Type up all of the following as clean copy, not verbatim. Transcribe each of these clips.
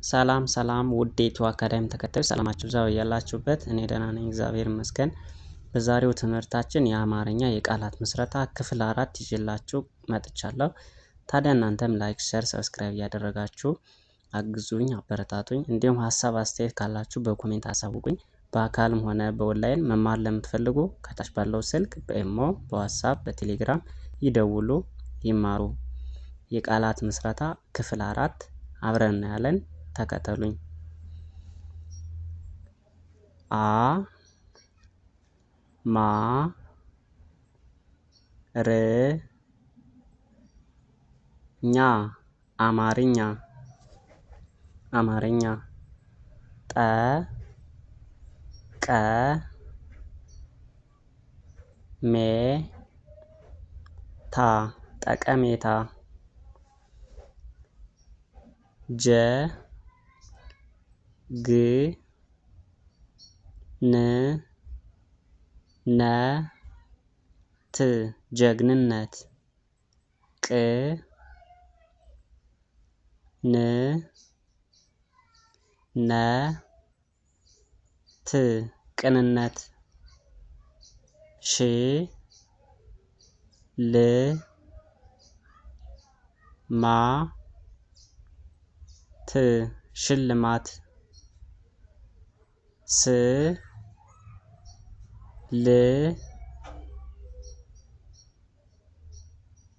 ሰላም ሰላም ውድ የኢትዮ አካዳሚ ተከታዮች ሰላማችሁ ይብዛ ያላችሁበት። እኔ ደህና ነኝ፣ እግዚአብሔር ይመስገን። በዛሬው ትምህርታችን የአማርኛ የቃላት ምስረታ ክፍል 4 ይዤላችሁ መጥቻለሁ። ታዲያ እናንተም like፣ share፣ subscribe እያደረጋችሁ አግዙኝ፣ አበረታቱኝ። እንዲሁም ሀሳብ አስተያየት ካላችሁ በ comment አሳውቁኝ። በአካልም ሆነ በኦንላይን መማር ለምትፈልጉ ከታች ባለው ስልክ በኢሞ፣ በዋትሳፕ፣ በቴሌግራም ይደውሉ፣ ይማሩ። የቃላት ምስረታ ክፍል 4 አብረን እናያለን። ተከተሉኝ። አ ማ ር ኛ አማርኛ አማርኛ። ጠ ቀ ሜ ታ ጠቀሜታ። ጀ ግ ን ነ ት ጀግንነት። ቅ ን ነ ት ቅንነት። ሽ ል ማ ት ሽልማት። ስ ል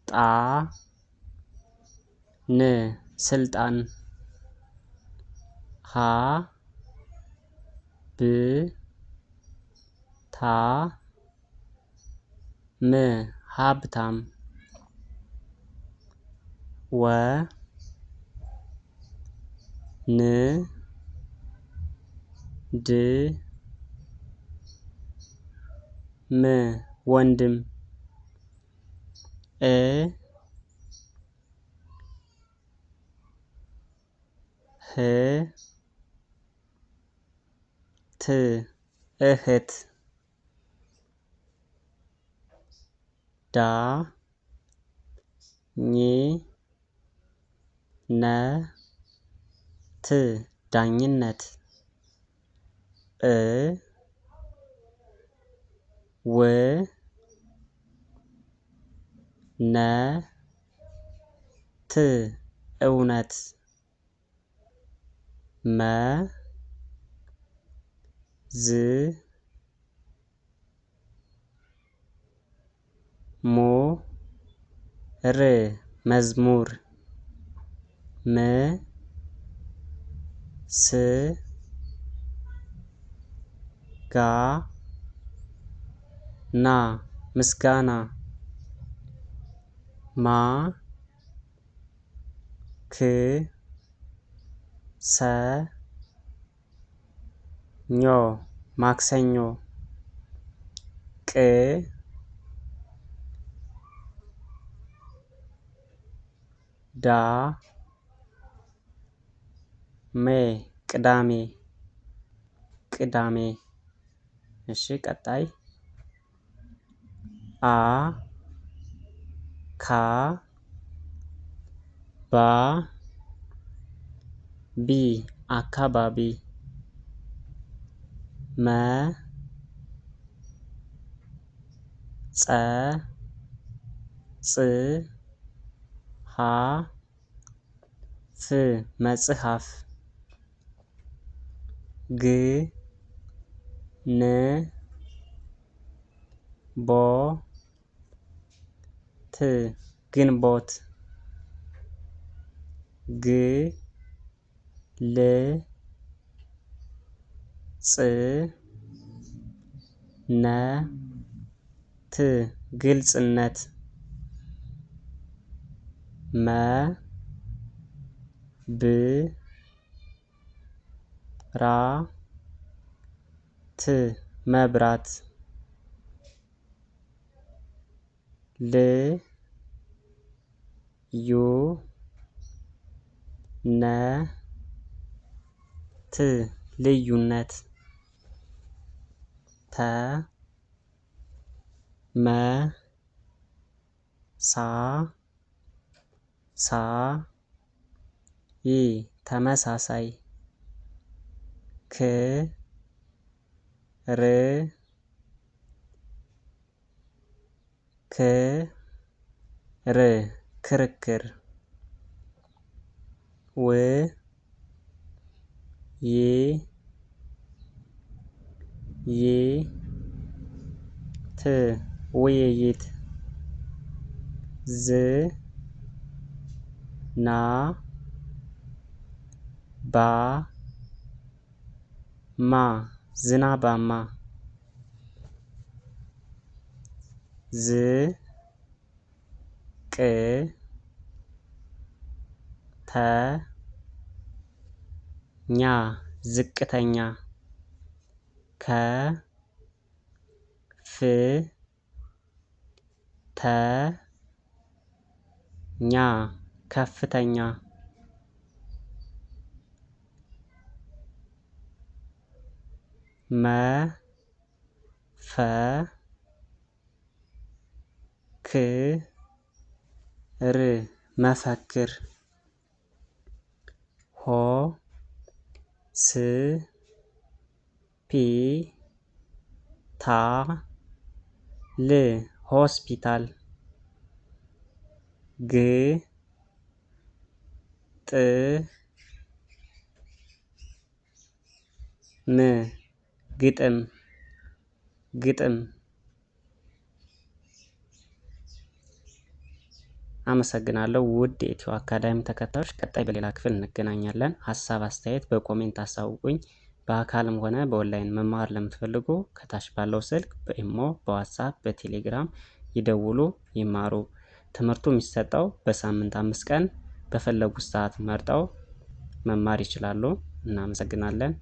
ጣ ን ስልጣን። ሀ ብ ታ ም ሀብታም። ወ ን ድ ም ወንድም። እ ህ ት እህት። ዳ ኝ ነ ት ዳኝነት። እ ው ነ ት እውነት። መ ዝ ሙ ር መዝሙር። ም ስ ጋ ና ምስጋና። ማ ክ ሰ ኞ ማክሰኞ። ቅ ዳ ሜ ቅዳሜ ቅዳሜ። እሺ ቀጣይ አ ካ ባ ቢ አካባቢ። መ ጸ ጽ ሀ ፍ መጽሐፍ። ግ ን ቦ ት ግንቦት። ግ ል ጽ ነ ት ግልጽነት። መ ብ ራ ት መብራት። ል ዩ ነ ት ልዩነት። ተ መ ሳ ሳ ይ ተመሳሳይ ክ ር ክ ር ክርክር ው ይ ይ ት ውይይት ዝ ና ባ ማ ዝናባማ ዝ ቅ ተ ኛ ዝቅተኛ ከ ፍ ተ ኛ ከፍተኛ መ ፈ ክ ር መፈክር ሆ ስ ፒ ታ ል ሆስፒታል ግ ጥ ም ግጥም ግጥም። አመሰግናለሁ ውድ የኢትዮ አካዳሚ ተከታዮች፣ ቀጣይ በሌላ ክፍል እንገናኛለን። ሀሳብ አስተያየት በ comment አሳውቁኝ። በአካልም ሆነ በኦንላይን መማር ለምትፈልጉ ከታች ባለው ስልክ በኢሞ፣ በዋትሳፕ፣ በቴሌግራም ይደውሉ፣ ይማሩ። ትምህርቱ የሚሰጠው በሳምንት 5 ቀን በፈለጉት ሰዓት መርጠው መማር ይችላሉ። እናመሰግናለን።